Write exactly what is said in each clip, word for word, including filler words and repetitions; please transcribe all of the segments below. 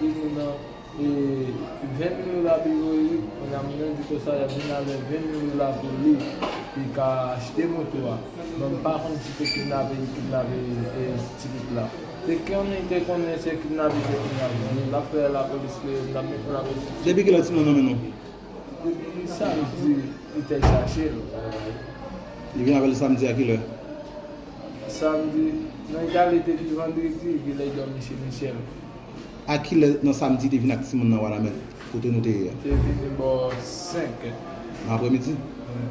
di moun nan, e, ven mil dola pou l voye, kounye a moun nan di konsa, y ap vin avè ven mil dola pou li, li ka achte moto a. Men m pa konn si te kidnape, li kidnape, e, ti pitit la. Te konnen, te konnen se kidnape, te kidnape. L ap fè lapolis, l ap met lapolis. Depi kilè timoun nan nan men nou? Depi samdi, li te chache l. Li vin avè l samdi a kilè? Samdi, nan gale depi vandredi, li lè dòmi chez Michel. A kilè nan samdi te vin ak timoun nan Wanament, kote nou te ye a? Te vini bò senk è. Nan aprèmidi? Wi.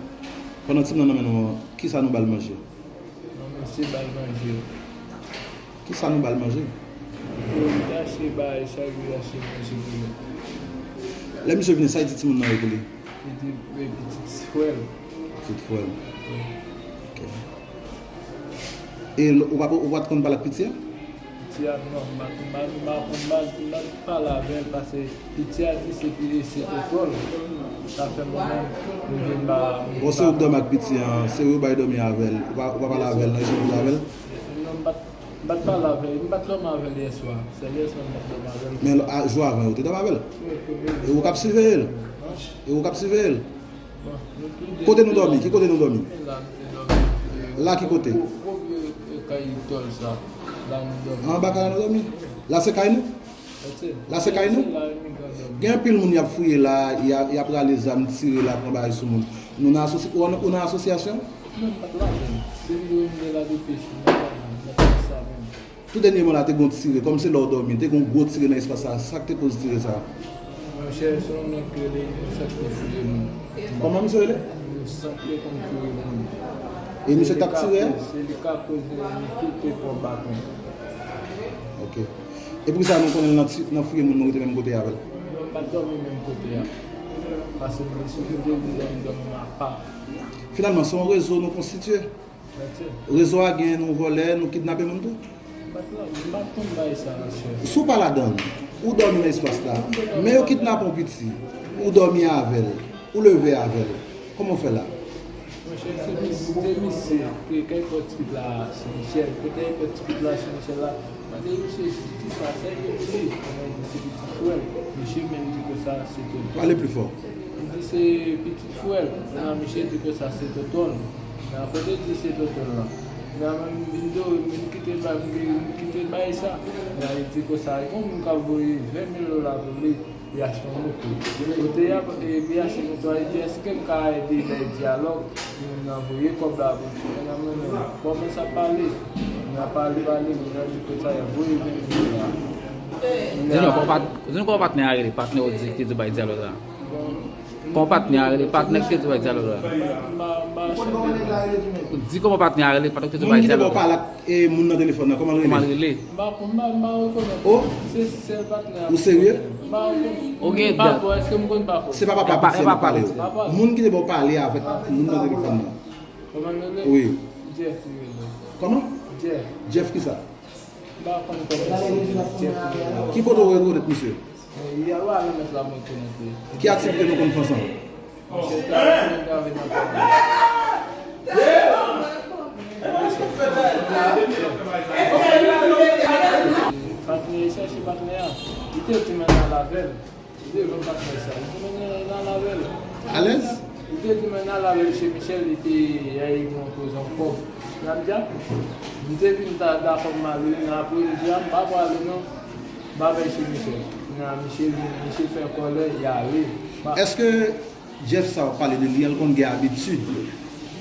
Pandan timoun nan nan men nou an, kisa nou ba l manje? Non, men se ba l manje. Kisa nou ba l manje? Li te achte bagay, chak jou li achte manje pou yo. Lè misye vini, sa li di timoun nan yo pou li? Li di, e, pitit frè l. Pitit frè l. Wi. Ok. E l- ou pa, ou pa t konn pale ak piti a? Piti a, non, m pa, m pa, m pa, m pa, m pa pale avè l, paske piti a di se pi, se tòtò l. Sa fè mwen menm, m vin ba, m Bon, se ou k dòmi ak piti an, se ou bay dòmi avè l, ou pa, ou pa pale avè l, nan echanj avè l? Non, m pa t, m pa t pale avè l, m pa t dòmi avè l yèswa. Se yèswa m pa t dòmi avè l. Men a, jou avan, ou te dòmi avè l? Wi, wi, wi. E ou k ap siveye l? E ou k ap siveye l? Bon, nou tou de Kote nou dòmi? Ki kote nou dòmi? La, nou te dòmi. La ki kote? Gwo, gwo vye, e, kay tòl sa. La nou dòmi. Anba kay la nou dòmi? La se kay nou? Wi, se La se kay nou? Se la imigran dòmi. Gen anpil moun y ap fouye la, y a- y ap rale zam, tire la, pran bagay sou moun. Nou nan asosi- ou nan- ou nan asosyasyon? Non, m pa t ladan l. Se li yo mete la depeche, m pa t ladan l. M pa t sa menm. Tou dènyèman la, te gen yon tire, kòm se lè w dòmi, te gen yon gwo tire nan espas sa, sa k te koz tire sa? Monchè, se yon nèg ki rele Inosan ki te fouye moun. Kòman misye rele? Inosan ki te konn fouye moun. E misye t ap tire? Se li k ap koze, li tou te pran baton. Ok. E poukisa nou konnen l nan ti- nan fouye moun, nou rete menm kote avè l? Non, m pa t dòmi menm kote a. Paske mwen, si m te di dòmi, dòmi apa. Finalman, se yon rezo nou konstitye. Rezo a gen nou vòlè, nou kidnape moun tou? M pa t la, m pa t konn bagay sa, mesye. Si w pa ladan l, ou dòmi nan espas la, men yo kidnape yon piti, ou dòmi avè l, ou leve avè l, kòman w fè la? Monchè, se mis- se misye ke kay pòt ti la, se Michel, ke kay pòt ti la, se Michel la. Mande misye si ti sa, sa e pou li. Mwen di se pitit frè l. Misye menm di konsa se tonton. Pale pli fò. Li di se pitit frè l. Nan misye di konsa se tonton l. Nan kote di se tonton l lan. Nan mwen m vin do, m vin kite ba, m vin kite bay sa. Nan li di konsa, e gon moun ka voye ven mil dola pou li. Li achte yon moto. Kote y ap, e, li achte moto a, li di, èske m ka ede bay dyalòg? Moun nan voye kòb la pou l fè nan mwen menm. Kòmanse ap pale. Moun nan pale, pale, moun nan di konsa, y ap voye ven mil dola. Di nou kòman pat- di nou kòman patnè a rele, patnè ou di ki te di w bay dyalòg la. Kòman patnè a rele, patnè ki te di w bay dyalòg la. M pa- m pa- m pa- Di kòman patnè a rele, patnè ki te di w bay dyalòg la. E moun nan telefòn nan, kòman l rele? Kòman l rele? M pa konn, m pa, m pa rekonèt. Oh? Se sèl patnè a. Ou serye? M pa rekonèt. Ou gen dat? Pako, èske m konn Pako? Se pa papa piti a n ap pale. Papa. Moun ki te ba w pale avèk moun nan telefòn nan. Kòman l rele? Wi. Jeff li rele. Kòman? Jeff. Jeff kisa? M pa konn kòman se Jeff li rele. Ki kote w rekonèt misye? Yè a, Wanament la mwen konekte. Ki aktivite nou konn fè ansanm? Monchè, travay mwen travay nan kay la. Patnè, li chèche patnè a. Li te di mwen n al avè l. Li te vle patnè sa. Li di mwen n al avè l. Alèz? Li te di mwen n al avè l chez Michel, li te ay mwen poze yon kòb. N ap di a, m te vin ta dakò m ale, men apre m di a, m pa prale non. M pa bay chez Michel. Nan, misye vin, misye fè kòlè, li ale. Pa- Èske Jeff sa w ap pale de li an, l konn gen abitid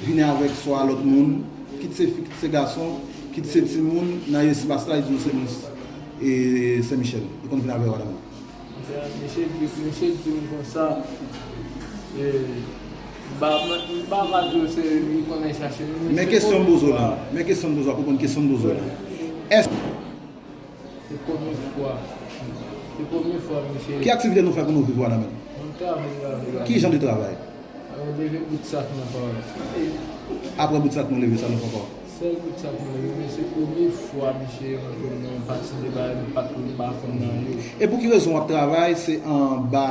vini avèk swa lòt moun, kit se fi, kit se gason, Li se timoun nan espas la, li di w se moun e, Sen Michèl. Li konn vin avè w, Adama. Misye di, misye di m konsa, e, ba, m pa ka di w se li konnen chache m. Men kesyon m poze w la, men kesyon m poze w la, pou konn kesyon m poze w la. Èske. Se premye fwa. Se premye fwa, mesye. Ki aktivite nou fè pou nou viv, Wanament? Mwen travay, travay. Ki jan de travay? Mwen leve bout sak nan pa. Apre bout sak nou leve, sa nou fè ankò? Sèl bout sak mwen leve, men se premye fwa, mesye, mwen te nan pati de bagay, mwen pa t, mwen pa konn nan yo. E pou ki rezon w ap travay, se anba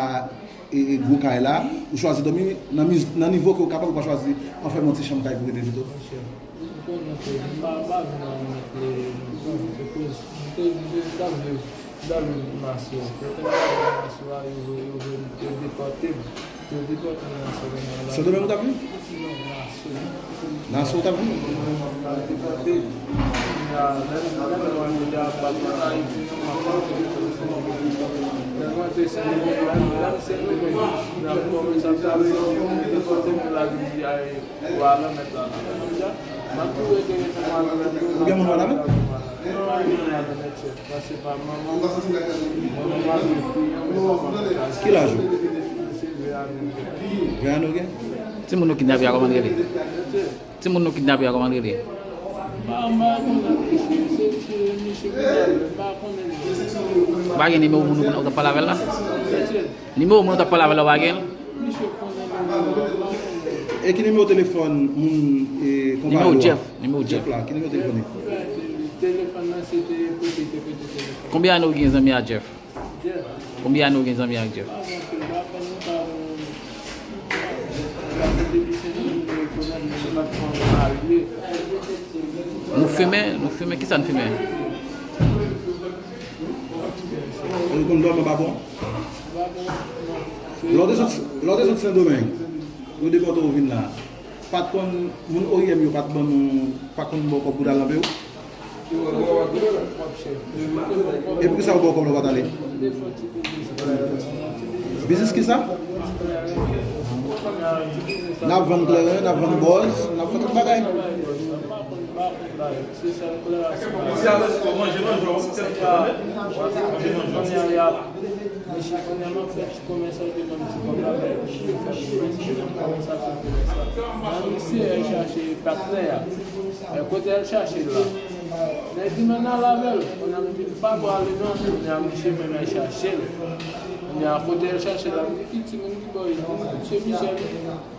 e, e gwo kay la, ou chwazi dòmi nan, miz, nan nivo ke w kapab, ou pa chwazi anfèm yon ti chanm kay pou rete pito? Monchè, ou konnen ke m pa, m pa vin nan nèt lè lontan, se koz m te, m te, m ta vle, m ta vle maso. Lè te m ta vle maso a, yo, yo, yo, yo depòte m. Yo depòte m nan Sendomeng la. Sendomeng ou t ap viv? Non, maso. Nan sa w t ap viv? Ou gen moun Wanament? Ki laj ou? Ven an ou gen? Timoun nou kidnape a kòman l rele? Timoun nou kidnape a kòman l rele? Ou pa gen nimewo moun ou t ap pale avè l la? Nimewo moun ou t ap pale avè l la, ou pa gen l? E ki nimewo telefòn moun e konpayi ou a? Nimewo Jeff. Nimewo Jeff. Jeff la, ki nimewo telefòn li? Konbyen ane ou gen zanmi a Jeff? Konbyen ane ou gen zanmi ak Jeff? Nou fimen, nou fimen, kisa n fimen? Ou konn dòmi anba pon? Lè w te sot, lè w te sot Sendomeng, yo depòte w vin la, pa t konn, moun O I M yo pa t ban nou, pa t konn ba w kòb pou w t al nan peyi w? E poukisa ou ba w kòb la ou pa t ale? Biznis kisa? N ap vann kleren, n ap vann bòz, n ap fè tout bagay. Mesye, kounye a m ap fè ti komès la, te ban m ti kòb la, men li vin fè komès la, kòmanse ap fè komès la. Nan misye al chache patnè a. E kote al chache l la? Nèg di m ann al avè l. Kounye a m di m pa ko ale non. Kounye a misye menm al chache l. Kounye a kote al chache l la, m di ki timoun ki ba w li? Li di se Michèl.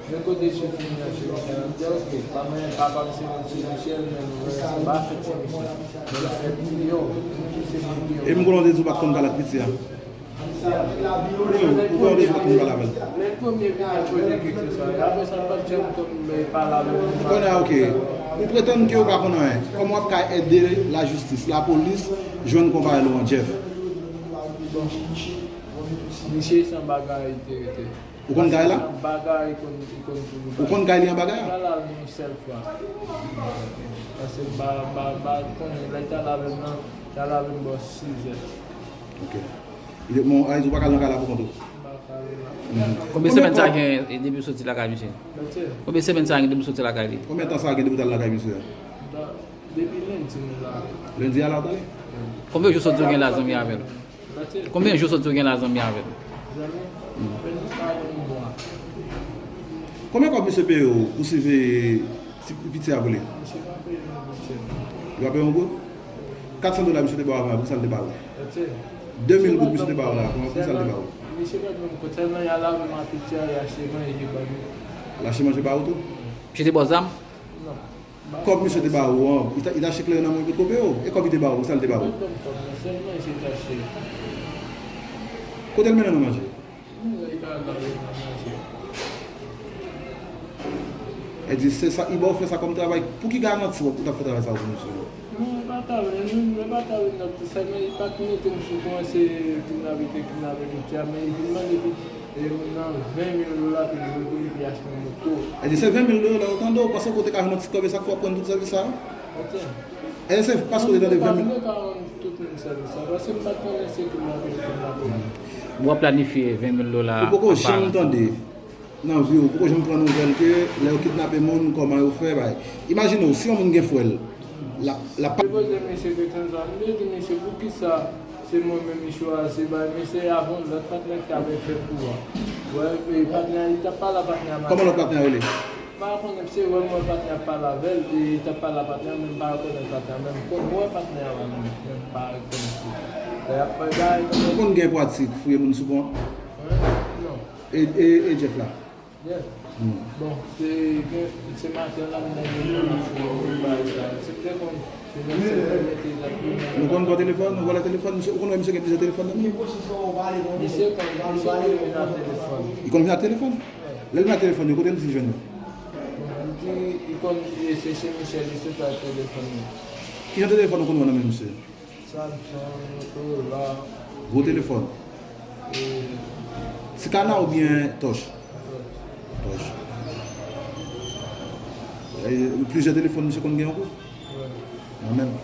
Men kote sou fini an, se konsa, m di, ok, pa mwen, papa m se moun Sen Michèl, men nou rete anba fèt Sen Michèl. Men nou fè milyon, nou se milyon. E m konnen w te di w pa t konn pale ak piti a. Wi, ou konnen w te di w pa t konn pale avè l. Men premye vini ak koze kèk sa, e apre sa, m pa t janm konn pale avè l. Kounye a, ok. Ou pretann ke ou pa konn anyen. Kòman w ap ka ede lajistis, lapolis, jwenn konpayèl ou an, Jeff? Bon. Misye se anba kay li te rete. Ou konn kay la? Bagay li konn, li konn toujou. Ou konn kay li anba kay la? Li t al avè m yon sèl fwa. Paske m pa, m pa, m pa konnen lè li t al avè m nan, li t al avè m bò sizè. Ok. Li te, bon, a di w pa ka al nan kay la pou kont ou? M pa ka al la. Konbyen semèn sa gen depi w soti lakay misye? Konbyen semèn sa gen depi w soti lakay li? Konbyen tan sa gen depi w t al lakay misye a? Depi lendi nou la. Lendi a la w t ale? Konbyen jou soti w gen la zanmi avè l? Konbyen jou soti w gen la zanmi avè l? Zanmi? Plis pase yon mwa. Konbyen kòb misye peye w pou siveye ti piti a pou li? Misye pa peye mwen yon goud chèk. Li pa peye w yon goud? Katsan dola misye te ba w avan, poukisa l te ba w? De mil goud misye te ba w la, poukisa l te ba w? Misye pa t ban m kòb, sèlman y al avè m a piti a, y achte manje, y ban nou. L achte manje ba w tou? Misye te ba w zam? Non. Kòb misye te ba ou an, li t achte kleren nan men w, li potko peye w? E kòb li te ba ou, sa l te ba ou? Kote l mennen nou manje? E di, se sa, li ba w fè sa kòm travay, pou ki garanti w t ap fè travay sa pou misye? Non, e pa travay, e pa travay n ap di, sèlman li pa t mete m sou kòmanse kidnape, te kidnape piti a, men li vin mande piti. E yon nan ven mil dola pou l jwe pou li, pou l achte yon moto. Èske se ven mil dola ou tande, ou panse ke w te ka jwenn yon ti kòb, e sa k fè w ap rann tout sèvis sa yo? Èske se paske w te tande ven mil? Mwen pa vle ka rann tout moun sèvis sa, paske m pa t konnen se kidnape yo kidnape m. W ap planifye ven mil dola. Ou poko janm tande nan vi w, ou poko janm pran nouvèl ke lè yo kidnape moun, kòman yo fè, bagay. Imajine w, si yon moun gen frè l, L ap, l ap. Te poze misye kesyon sa, m te di misye poukisa se mwen menm li chwazi bay misye avan lòt patnè ki t ap fè kou a. Wè, e patnè a, li t ap pale a patnè a. Kòman lòt patnè a rele? M pa konnen, se wè mwen patnè a pale avè l, e li t ap pale a patnè a, men m pa rekonèt patnè a, men m konn wè patnè a, men m pa rekonèt li. Lè y ap fè bagay Ou konn gen pwatik fouye moun sou pon? Hein? Non. E, e, e Jeff la? Yeah. Bon, se gen, se maten la m nan gen nan fouye moun bagay sa. Se m te konn, se nan se mwen mete zak pou mwen. Nou konn pran telefòn, nou vòlè telefòn, misye, ou konn wè misye gen plizyè telefòn nan men? Misye konn, misye konn vin a telefòn. Li konn vin a telefòn? Lè l vin a telefòn, yo kote l di jwenn yo? Bon, li di, li konn, e se, se Michel, li se ta telefòn li. Ki jan telefòn ou konn wè nan men misye? Samsung, Motorola. Gwo telefòn. E, Ti kana oubyen tòch? Tòch. E, plizyè telefòn misye konn gen yon kou? Wè. Nan men.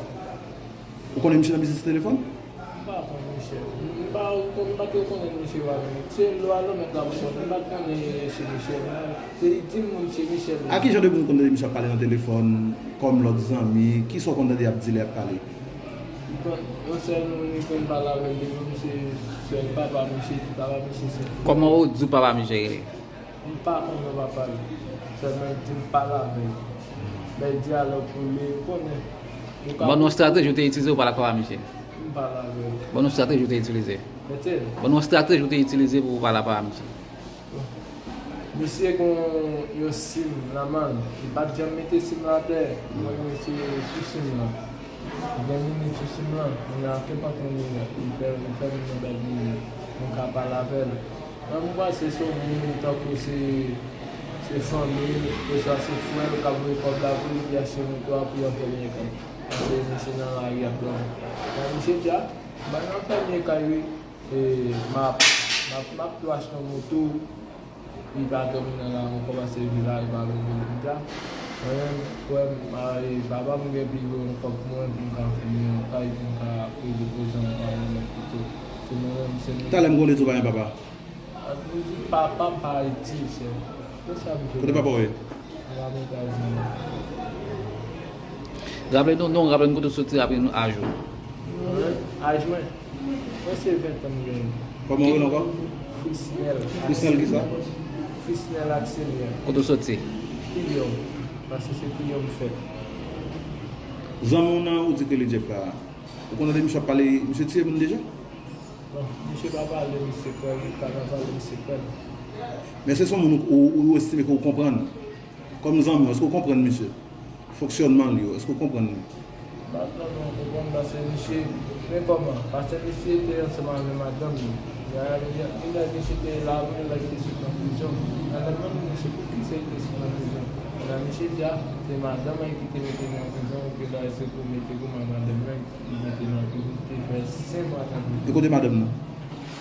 Ou konnen misye nan biznis telefòn? M pa konn Michel. M pa konn, m pa te konnen Michel pa vini. Se lwa lò mèt la m konnen. M pa t konnen se Michel non. Se li di m moun se Michel. A ki jan de moun ou konn tande misye ap pale nan telefòn, kòm lòt zanmi, kisa ou konn tande y ap di lè y ap pale? Li konn, yon sèl moun li konn pale avè l, li menm se sèl papa misye, papa misye se. Kòman ou di w papa misye rele? M pa konn non papa l. Sèlman li di m pale avè l. Lè dyalòg pou li, m konnen. Ou ka. Ban nou yon estrateji ou te itilize pou pale ak papa misye. M pale avè l. Ban nou yon estrateji ou te itilize. Mete l. Ban nou yon estrateji ou te itilize pou w pale ak papa misye. Misye gon yon sim nan men l. Li pa t janm mete sim lan atè. Mwen misye sou sim lan. Gen minit sou sim lan. Moun nan kenpòt moun li ye. Li fè, li fè moun nan bèl minit. Moun ka pale avè l. Mwen m panse se yon moun tankou se, se fanmi l, oswa se frè l k ap voye kòb la pou li, li achte moto a pou y al fè miyè kay. Paske misye nan lari ap dòmi. Nan misye di a, ban nan fè miyè kay wi. E, m ap, m ap, m ap tou achte yon moto, li pa dòmi nan lari ankò paske li la, li pa vle vini dja. Mwen menm, frè m, papa m gen pi gwo yon kòb pou mwen pou m ka fè miyè yon kay, pou m ka rete prezan pou mwen menm pito. Se mwen menm, se mwen. Talè m konn di w pa gen papa. Ak m di papa m pa itil, sè. Pou sa m te. Kote papa w ye? Papa m Etazini. Raple nou non, raple nou kote w soti, raple nou aj ou. Mwen, aj mwen? Mwen se ven tan m genyen. Kòman w rele ankò? Frisnel. Frisnel kisa? Frisnel Akselye. Kote w soti? Pilyon. Paske se Pilyon m fèt. Zanmi w nan ou di ke li Jeff la. Ou konn tande misye ap pale, misye tiye moun deja? Bon, misye pa pale, misye kwè, li ka nan pale, misye kwè. Men se son moun ou, ou, ou estime ke ou konprann. Kòm zanmi w, èske ou konprann misye? Fonksyònman l yo, èske ou konprann li? M pa vrèman konprann paske misye, men kòman? Paske misye te ansanm avè madanm li. Lè misye te la, lè li te sot nan prizon. Madanm nan di misye poukisa li te sot nan prizon. Pandan misye di a, se madanm mwen ki te mete m nan prizon, ou te la se pou mete goumen madanm mwen ki mete m nan prizon, ki te fè senk mwa nan prizon. E kote madanm nan?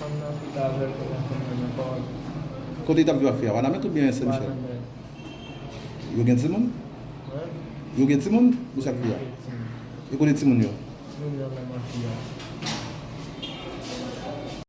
Fanm nan ki t avè l pandan fanm nan nan pawòl. Kote li t ap viv ak fi a? Wanament oubyen Sen Michèl? Wanament. Yo gen timoun? Hein? Yo gen timoun? Misye ak fi a? E kote timoun yo? Timoun yo menm ak fi a.